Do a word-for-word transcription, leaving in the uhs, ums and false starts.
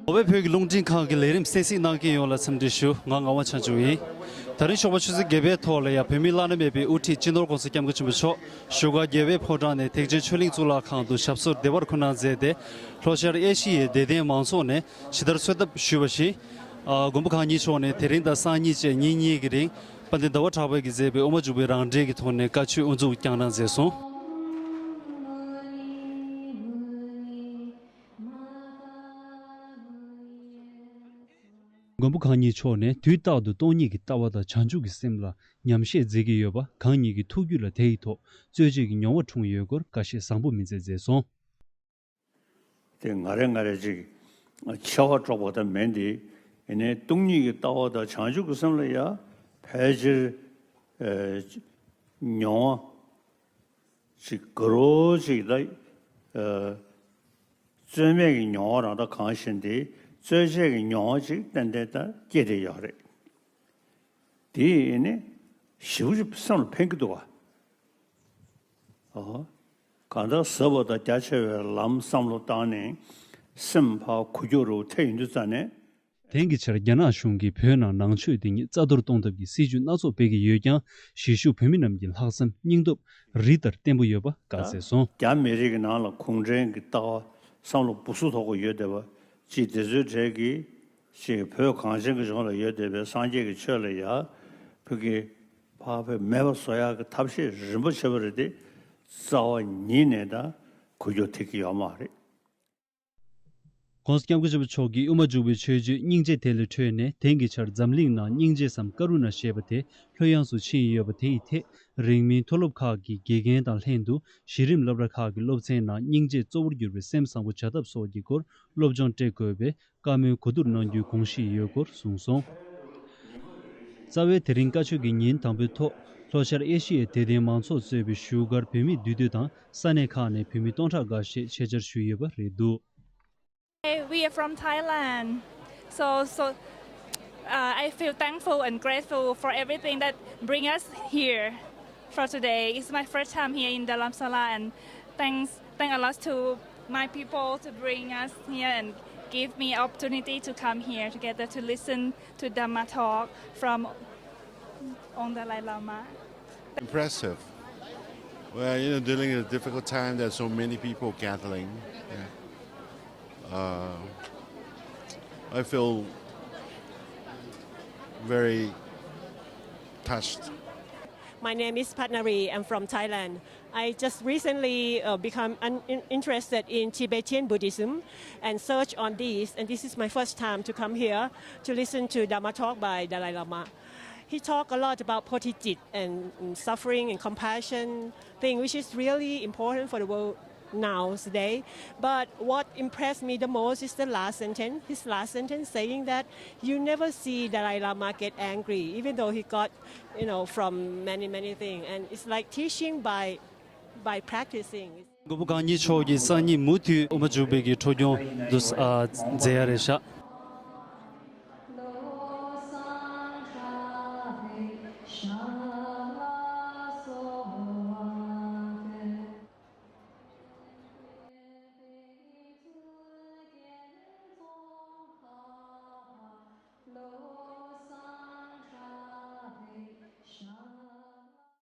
ནོར་ཝེ་བོད་ཀྱི་རླུང་འཕྲིན་ཁང་གི་ལས་རིམ་གསན་གཟིགས་གནང་མཁན་ཡོངས་ལ་འཚམས་འདྲི་ཞུ། ང་ངག་དབང་བྱང་ཆུབ་ཡིན། ད་རིང་ཞོགས་པ་ཆུ་ཚོད་བརྒྱད་པའི་ཐོག་ལ་ཡང་བོད་མིའི་བླ་ན་མེད་པའི་དབུ་ཁྲིད་སྤྱི་ནོར་༸གོང་ས་༸སྐྱབས་མགོན་ཆེན་པོ་མཆོག་བཞུགས་སྒར་རྒྱལ་བའི་ཕོ་བྲང་ནས་ཐེག་ཆེན་ཆོས་གླིང་གཙུག་ལག་ཁང་དུ་ཞབས་སོར་བདེ་བར་འཁོད་གནང་མཛད་དེ། ལྷོ་ཤར་ཨེ་ཤི་ཡའི་དད་ལྡན་མང་ཚོགས་ནས་ཇི་ལྟར་གསོལ་འདེབས་ཞུས་པ་བཞིན། ཨ། མགོན་པོ་གང་ཉིད་མཆོག་ནས་དེ་རིང་དང་སང་ཉིན་བཅས་ཉིན་གཉིས་ཀྱི་རིང་དཔལ་ལྡན་ཟླ་བ་གྲགས་པ་གིས་མཛད་པའི་དབུ་མ་འཇུག་པའི་རང་འགྲེལ་གྱི་ཐོག་ནས་བཀའ་ཆོས་དབུ་འཛུགས་བསྐྱངས་གནང་མཛད་སོང་། མགོན་པོ་གང་ཉིད་མཆོག་ནས་དུས་རྟག་ཏུ་སྟོང་ཉིད་ཀྱི་ལྟ་བ་དང་བྱང་ཆུབ་ཀྱི་སེམས་ལ་ཉམས་བཞེས་མཛད་ཀྱི་ཡོད་པ། གང་ཉིད་ཀྱི་ཐུགས་རྒྱུད་ལ་དེ་ཡི་ཐོག་རྩོལ་བཅས་ཀྱི་མྱོང་བ་འཁྲུངས་ཡོད་སྐོར་བཀའ་བཤད་བཟང་པོ་སྨིན་སྩལ་མཛད་སོང་། དེ་ང་རེ་ང་རེ་ཅིག་ཆེ་བ་སྒྲོག་པ་དང་མིན་ཏེ། ཡིན་ནའི་སྟོང་ཉིད་ཀྱི་ལྟ་བ་དང་བྱང་ཆུབ་ཀྱི་སེམས་ལ་ཡང་ཕལ་ཆེར་ཨ་མྱོང་བ་ཅིག་དགའ་རོགས་ཅིག་ལ། ཨ་རྩོལ་མེད་ཀྱི་མྱོང་བ་རང་ད་གང་བཞིན་དེ་རྩོལ་བཅས་ཀྱི་མྱོང་བ་ཅིག་ཏན་ཏན་ད་སྐྱེས་བསྡད་ཡོད་རེད། དེ་ཡིན་ནའི་ཞེ་པོ་ཅིག་སེམས་ལ་ཕན་གྱི་འདུག་བ། ཨོ། གང་ལྟར་ཟབ་པ་དང་རྒྱ་ཆེ་བའི་ལམ་བསམ་བློ་བཏང་ནས་སེམས་ཕར་འགུག་རྒྱུ་རུ་ཐེ་ཡོང་དུས་ཙ་ནས། དེང་གི་ཆར་རྒྱ་ནག་གཞུང་གིས་བོད་ནང་ནང་ཆོས་འདི་ཉིད་རྩ་གཏོར་གཏོང་ཐབས་ཀྱི་སྲིད་ཇུས་སྣ་ཚོགས་སྤེལ་གྱི་ཡོད་ཀྱང་། གཞིས་བཞུགས་བོད་མི་རྣམས་ཀྱི་ལྷག་བསམ་སྙིང་སྟོབས་རི་ལྟར་བརྟན་པོ་ཡོད་པ་བཀའ་སྩལ་སོང་། རྒྱ་མི་རིགས་ཀྱི་ནང་ལ་གུང་ཁྲན་གྱི་ལྟ་བ་བསམ་བློ་སྦུ་སུ་ཐོག་གི་ཡོད་བསྡད་པ་ཅིག་དེ་ཚོའི་གྲས་ཀྱིས་ཅིག་བོད་གངས་ཅན་གྱི་ལྗོངས་ལ་ཡོད་བསྡད་པའི་སངས་རྒྱས་ཀྱི་ཆོས་ལ་ཡ་ཕ་གི་ཕར་བོད་མེད་པ་བཟོ་ཡག་གི་ཐབས་ཤེས་རིམ་པ་བྱས་པ་རེད་དེ། རྩ་བ་ཉིད་ནས་ད་འགུལ་སྐྱོད་ཐེབས་ཀྱི་ཡོད་མ་རེད། ༸གོང་ས་༸སྐྱབས་མགོན་ཆེན་པོ་མཆོག་གིས་དབུ་མ་འཇུག་པའི་ཆོས་བརྒྱུད་སྙིང་རྗེ་དེ་ལས་འཕྲོས་ནས། དེང་གི་ཆར་འཛམ་གླིང་ནང་སྙིང་རྗེ་སམ་ཀ་རུ་ཎ་ཞེས་པ་དེ་ལྷོད་ཡངས་སུ་ཕྱིན་ཡོད་པ་དེ་ཡི་ཐད། རིང་མིན་མཐོ་སློབ་ཁག་གི་དགེ་རྒན་དང་ལྷན་དུ་གཞི་རིམ་སློབ་གྲྭ་ཁག་གི་སློབ་ཚན་ནང་སྙིང་རྗེ་གཙོ་བོར་གྱུར་པའི་སེམས་བཟང་པོ་བྱ་ཐབས་སོགས་ཀྱི་སྐོར་སློབ་སྦྱོང་སྤྲད་དགོས་པའི་བཀའ་མོལ་གོ་བསྡུར་གནང་རྒྱུའི་དགོངས་གཞི་ཡོད་སྐོར་གསུངས་སོང་། རྩ་བའི་དེ་རིང་བཀའ་ཆོས་ཀྱི་ཉིན་དང་པོའི་ཐོག་ལྷོ་ཤར་ཨེ་ཤི་ཡའི་དད་ལྡན་མང་ཚོགས་གཙོས་པའི་བཞུགས་སྒར་བོད་མིའི་འདུས་སྡོད་དང་ས་གནས་ཁག་ནས་བོད་མི་སྟོང་ཕྲག་འགའ་ཤས་ཆེད་བཅར་ཞུས་ཡོད་པ་རེད་འདུག། Hey, we are from Thailand. So, so uh, I feel thankful and grateful for everything that bring us here for today. It's my first time here in Dharamsala, and thanks, thank a lot to my people to bring us here and give me opportunity to come here together to listen to Dhamma talk from Ong Dalai Lama. Impressive. Well, you know, dealing with a difficult time, there's so many people gathering. Yeah. Uh, I feel very touched. My name is Patnari. I'm from Thailand. I just recently uh, become un- in- interested in Tibetan Buddhism and search on this. And this is my first time to come here to listen to Dharma talk by Dalai Lama. He talked a lot about Bodhicitta and mm, suffering and compassion thing, which is really important for the world now today. But what impressed me the most is the last sentence. His last sentence saying that you never see Dalai Lama get angry, even though he got, you know, from many many things. And it's like teaching by by practicing. མགོན་པོ་གང་ཉིད་མཆོག་གིས་སང་ཉིན་མུ་མཐུད་དབུ་མ་འཇུག་པའི་གི་འཕྲོ་སྐྱོང་དུ་ཨ་མཛད་ཡ་རེད་ཤག།